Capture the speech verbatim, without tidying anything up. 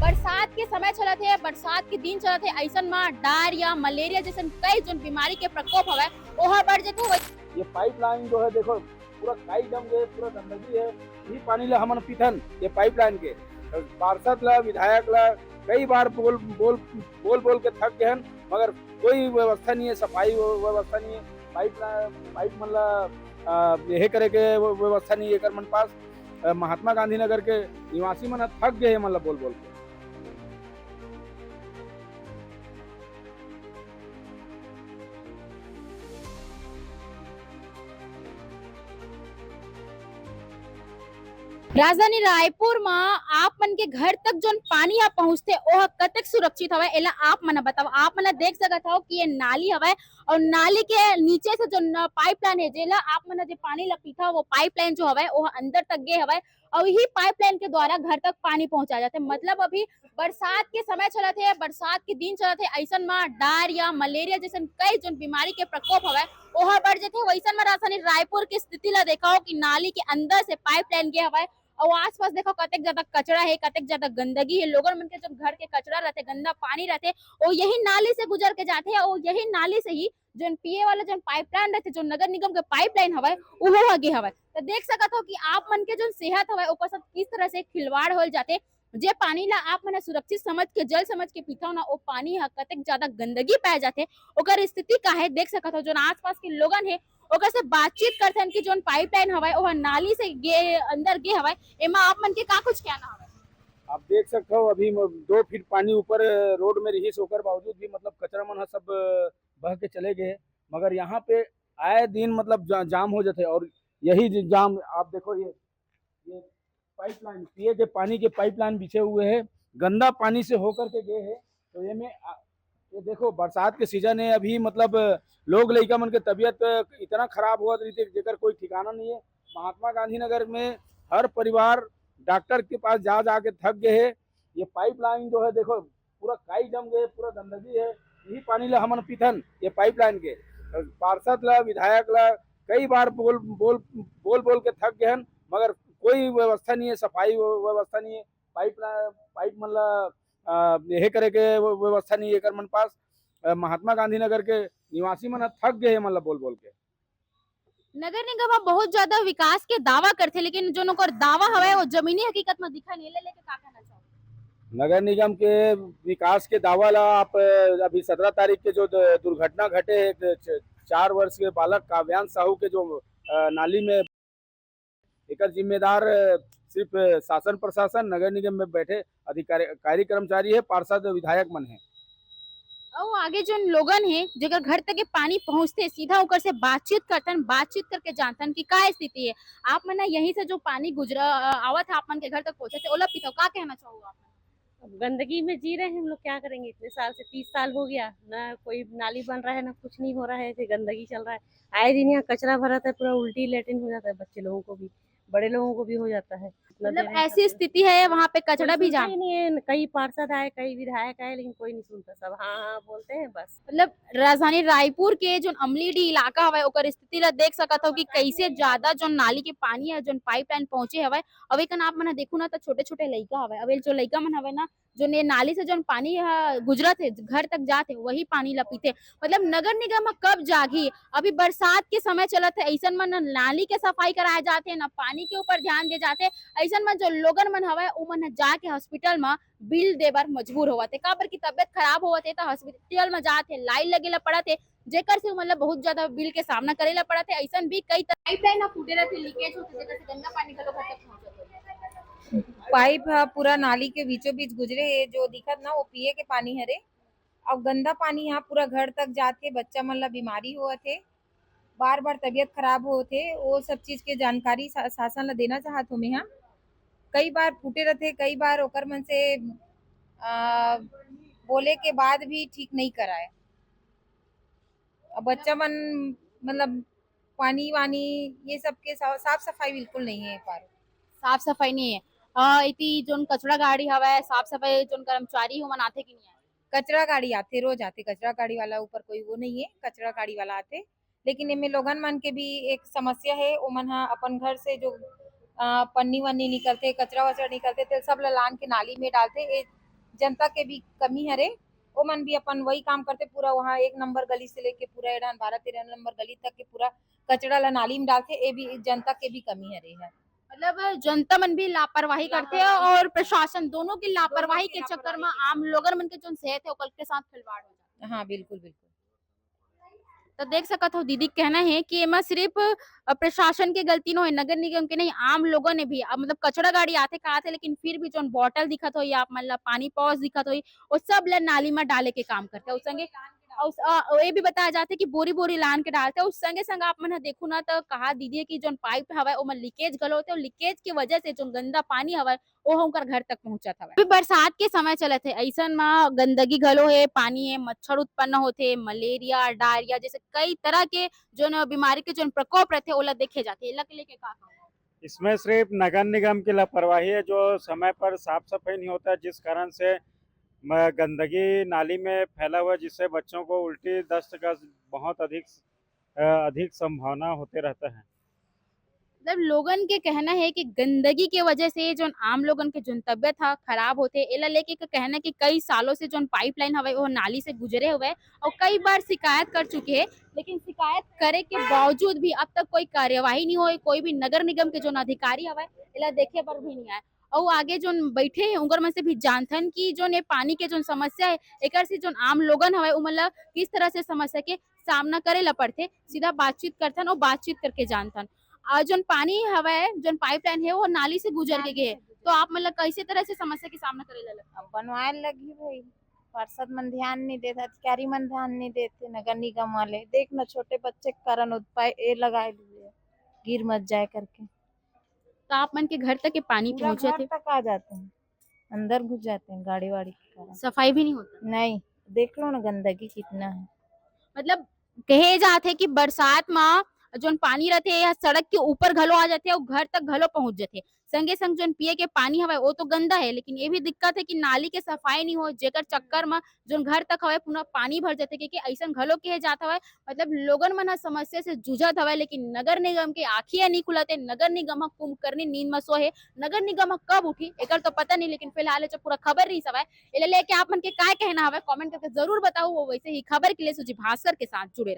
बरसात के समय चलत हे, बरसात के दिन चलत हे, अइसन म डायरिया, मलेरिया जइसन कई जोन बीमारी के प्रकोप हवय, ओहा बढ़ जथे। वही ये पाइपलाइन जो है, देखो, पूरा काई जम गए, पूरा गंदगी है। यही पानी ला हमन पीथन, ये पाइपलाइन के। पार्षद ला, विधायक ला कई बार बोल बोल बोल बोल के थक गए हन, मगर कोई व्यवस्था नहीं है, सफाई व्यवस्था नहीं है, पाइप ला, पाइप मन ला, अ, यहे करे के व्यवस्था नहीं है एकर मन पास। अ, महात्मा गांधी नगर के निवासी मन ह थक गए हे, मन ला बोल बोल के। राजधानी रायपुर म आप मन के घर तक जोन पानी ह पहुंचथे, ओह कतेक सुरक्षित हवय, एला आप मन ह बताओ। आप मन ह देख सकत हव कि ये नाली हवय और नाली के नीचे से जोन पाइपलाइन है, जेला आप मन ह जे पानी ला पीथा, वो पाइपलाइन जो हवय, ओह अंदर तक गे हवय और यही पाइपलाइन के द्वारा घर तक पानी पहुंचाया जाथे। मतलब अभी बरसात के समय चलत हे, बरसात के दिन चलत हे, अइसन म डायरिया, मलेरिया जइसन कई जोन बीमारी के प्रकोप हवय, ओहा बढ़ जथे। वइसन म राजधानी रायपुर के स्थिति ला देखाओ कि नाली के अंदर से पाइपलाइन गे हवय अउ आसपास देखो कतेक ज्यादा कचरा हे, कतेक ज्यादा गंदगी हे। लोगन मन के जोन घर के कचरा रथे, गंदा पानी रथे, वो यही नाली से गुजर के जाथे अउ यही नाली से ही जोन पिए वाला जोन पाइपलाइन रथे, जोन नगर निगम के पाइपलाइन हवय, उहो ह गे हवय। त देख सकत हो कि आप मन के जोन सेहत हवय, ओकर साथ किस तरह से खिलवाड़ होल जाथे। जे पानी ला आप मन ह सुरक्षित समझ के, जल समझ के पीथव ना, ओ पानी ह कतेक ज्यादा गंदगी पाए जाथे, ओकर स्थिति का हे, देख सकत हो। जोन आसपास के लोगन हे, ओकर से बातचीत करथन कि जोन पाइपलाइन हवय, ओह नाली से गे, अंदर गे हवय, एमा आप मन के का कुछ कहना हवय? आप देख सकत हो, अभी म-, दो फीट पानी ऊपर, अ, रोड में रिहिस, ओकर बावजूद भी, मतलब, कचरा मन ह सब, अ, बह के चले गए, मगर यहाँ पे आए दिन, मतलब, जा-, जाम हो जाते और यही ज-, जाम, आप देखो, ये, ये पाइपलाइन, पिए के पानी के पाइपलाइन बिछे हुए हैं, गंदा पानी से होकर के गए हैं। तो ये में आ, ये देखो, बरसात के सीजन है अभी, मतलब, लोग लइका मन के तबीयत इतना खराब होत रहिथे, जेकर कोई ठिकाना नहीं है। महात्मा गांधी नगर में हर परिवार डॉक्टर के पास जा जा के थक गए है। ये पाइपलाइन जो है, देखो, पूरा काई जम गए, पूरा गंदगी है। यही पानी ला हमन पीथन, ये पाइपलाइन के। पार्षद ला, विधायक ला कई बार बोल बोल बोल बोल के थक गए हन, मगर कोई व्यवस्था नहीं है, सफाई व्यवस्था नहीं है। पाइप ला, पाइप मन ला, अ, यहे करे के व्यवस्था नहीं है एकर मन पास। अ, महात्मा गांधी नगर के निवासी मन ह थक गए हे, मन ला बोल बोल के। नगर निगम ह बहुत ज्यादा विकास के दावा करथे, लेकिन जोन ओकर दावा हवय, वो जमीनी हकीकत म दिखय नहीं। ले लेके का कहना चाहोगे? नगर निगम के विकास के दावा ला आप, अ, अभी सत्रह तारीख के जो द-, दुर्घटना घटे है, एक च-, चार वर्ष के बालक काव्यांश साहू के जो, अ, नाली में, एकर जिम्मेदार, अ, सिर्फ शासन प्रशासन, नगर निगम में बैठे अधिकारी, कार्य कर्मचारी है, पार्षद विधायक मन है। अउ आगे जोन लोगन हे, जेकर घर तक ये पानी पहुंचथे, सीधा ओकर से बातचीत करथन, बातचीत करके जानथन कि का स्थिति हे। आप मन ह यहीं से जो पानी गुजरा, अ, आवत हे, आप मन के घर तक पहुंचथे, ओला पीथव, का कहना चाहोगे आप? अब गंदगी में जी रहे हैं हम लोग, क्या करेंगे? इतने साल से, तीस साल हो गया, ना कोई नाली बन रहा है, ना कुछ नहीं हो रहा है, ऐसे गंदगी चल रहा है। आए दिन यहाँ कचरा भरा था, पूरा उल्टी लेटरिन हो जाता है, बच्चे लोगों को भी, बड़े लोगों को भी हो जाता है। इतना मतलब, देर में ऐसी करते हैं। स्थिति है, वहाँ पे कचरा कोई भी सुनता जाम। ही नहीं है, कई पार्षद आए, कई विधायक आए, लेकिन कोई नहीं सुनता, सब हाँ हाँ बोलते हैं बस। मतलब, राजधानी रायपुर के जोन अमलीडीह इलाका हवय, ओकर स्थिति ला देख सकत हो कि कैसे ज्यादा जोन नाली के पानी है, जोन पाइपलाइन पहुंचे हवय। अउ एकन आप मन ह देखू ना, त छोटे-छोटे लइका हवय। अब ये जो लइका मन हवय ना, जोन ये नाली से जोन पानी ह गुजरत हे, घर तक जात हे, वही पानी ला पीथे। मतलब, नगर निगम ह कब जागही? अभी बरसात के समय चलत हे, अइसन म न नाली के सफाई कराए जात हे, न पानी के ऊपर ध्यान दे जात हे। अइसन म जो लोगन मन हवय, उमन ह जाके हॉस्पिटल म बिल दे बर मजबूर होवत हे, काबर कि तबियत खराब होवत हे, त हॉस्पिटल म जात हे, लाइन लगे ला पड़त हे, जेकर से उमन ला बहुत ज्यादा बिल के सामना करे ला पड़त हे। अइसन भी कई तरह पाइपलाइन ह फूटे रहिथे, लीकेज होथे, जेकर से गंदा पानी घलो घर तक पहुंचत हे। पाइप ह पूरा नाली के बीचों बीच गुजरे हे, जो दिखत ना, वो पिए के पानी हरे। अउ गंदा पानी ह पूरा घर तक जात के बच्चा मन ला बीमारी होवत हे, बार-बार तबीयत खराब होत हे, वो सब चीज के जानकारी शा-, शासन ला देना चाहत हों मैं ह। कई बार फूटे रथे, कई बार ओकर मन से, अ, बोले के बाद भी ठीक नहीं कराए। अब बच्चा मन, मतलब, पानी वानी ये सब के सा-, साफ सफाई बिल्कुल नहीं है पारो। साफ सफाई नहीं है। अ, इति जोन कचरा गाड़ी हवय, साफ सफाई जोन कर्मचारी हे, ओमन आथे कि नहीं आए? कचरा गाड़ी आथे, रोज आथे। कचरा गाड़ी वाला ऊपर कोई वो नहीं है, कचरा गाड़ी वाला आथे। लेकिन एमे लोगन मन के भी एक समस्या हे, ओमन ह अपन घर से जो, अ, पन्नी वन्नी निकलथे, कचरा वचरा निकलथे, तेल सब ल लान के नाली में डालथे। ए, जनता के भी कमी हरे, ओमन भी अपन वही काम करथे, पूरा वहाँ एक नंबर गली से लेके पूरा एडहन बारह तेरह नंबर गली तक के पूरा कचरा ला नाली में डालथे, ये भी जनता के भी कमी हरे है। मतलब जनता मन भी लापरवाही करथे और प्रशासन, दोनों की लापरवाही के चक्कर में आम लोगन मन के जोन सेहत है ओकर के साथ खिलवाड़ हो जाथे। हाँ, बिल्कुल बिल्कुल। तो देख सकत हो दीदी के कहना है कि एमा सिर्फ अ, प्रशासन के गलती नो है, नगर निगम के नहीं, आम लोगों ने भी, अब मतलब कचरा गाड़ी आथे का आथे, लेकिन फिर भी जोन बॉटल दिखत हो या आप मन ला पानी पाउच दिखत हो, वो सब ला नाली में डाले के काम करथे। उस संगे अउ स-, अ, ये भी बताया जाथे कि बोरी बोरी लान के डालथे। उस संगे संग आप मन ह देखू ना, तो कहा दीदी है कि जोन पाइप हवय ओमा लीकेज घलो होथे, और लीकेज के वजह से जोन गंदा पानी हवय वो ह उनकर घर तक पहुंचत हवय। अभी बरसात के समय चलत है, ऐसन म गंदगी घलो है, पानी है, मच्छर उत्पन्न होथे, मलेरिया, डायरिया जैसे कई तरह के जोन बीमारी के जोन प्रकोप रहथे, ओला देखे जाथे। एला के लेके का कहूं? इसमें सिर्फ नगर निगम की लापरवाही है, जो समय पर साफ सफाई नहीं होता, जिस कारण से म-, गंदगी नाली में फैला हुआ है, जिससे बच्चों को उल्टी, दस्त का बहुत अधिक अ, अधिक संभावना होते रहता है। मतलब लोगन के कहना है कि गंदगी के वजह से जोन आम लोगन के जोन तबियत ह खराब होथे, एला लेके के कहना कि कई सालों से जोन पाइपलाइन हवय, वो नाली से गुजरे हुए और कई बार शिकायत कर चुके हैं, लेकिन शिकायत करे के बावजूद भी अब तक कोई कार्यवाही नहीं होए, कोई भी नगर निगम के जोन अधिकारी हवय, एला देखे बर भी नहीं आए। और आगे जोन बैठे हैं, उनकर मन से भी जानथन कि जोन ये पानी के जोन समस्या है, एकर से जोन आम लोगन हवय, उमन ला किस तरह से समस्या के सामना करे ला पड़थे। सीधा बातचीत करथन और बातचीत करके जानथन। और जोन पानी हवय, जोन पाइपलाइन है, वो नाली से गुजर के गए, तो आप मन ला कैसे तरह से समस्या के सामना करे ला लगथे? अब बनवाए लगही भाई, पार्षद मन ध्यान नहीं देत, अधिकारी मन ध्यान नहीं देते, नगर निगम वाले। देख ना, छोटे बच्चे के कारण उत्पाय ए लगाए लिए, गिर मत जाए करके। तो आप मन के घर तक के पानी पूरा पहुंचत घर है? तक आ जाते हैं, अंदर घुस जाते हैं गाड़ी वाड़ी के कारण। सफाई भी नहीं होता? नहीं, देख लो ना गंदगी कितना है। मतलब कहे जाथे कि बरसात म जोन पानी रहथे, या सड़क के ऊपर घलो आ जाथे और घर तक घलो पहुंच जाथे। संगे संग जोन पिए के पानी हवय, वो तो गंदा है, लेकिन ये भी दिक्कत है कि नाली के सफाई नहीं हो, जेकर चक्कर म जोन घर तक हवय, पूरा पानी भर जाथे। क्योंकि ऐसन घलो कहे जात हवय, मतलब लोगन मन ह समस्या से जूझत हवय, लेकिन नगर निगम के आँखी ह नहीं खुलत हे। नगर निगम ह कुंभकर्णी नींद म सोए हे। नगर निगम ह कब उठी, एकर तो पता नहीं, लेकिन फिलहाल ये जो पूरा खबर रहिस हवय, एला लेके आप मन के काय कहना हवय, कमेंट करके जरूर बताओ। वो वैसे ही खबर के लिए सुजी भास्कर के साथ जुड़े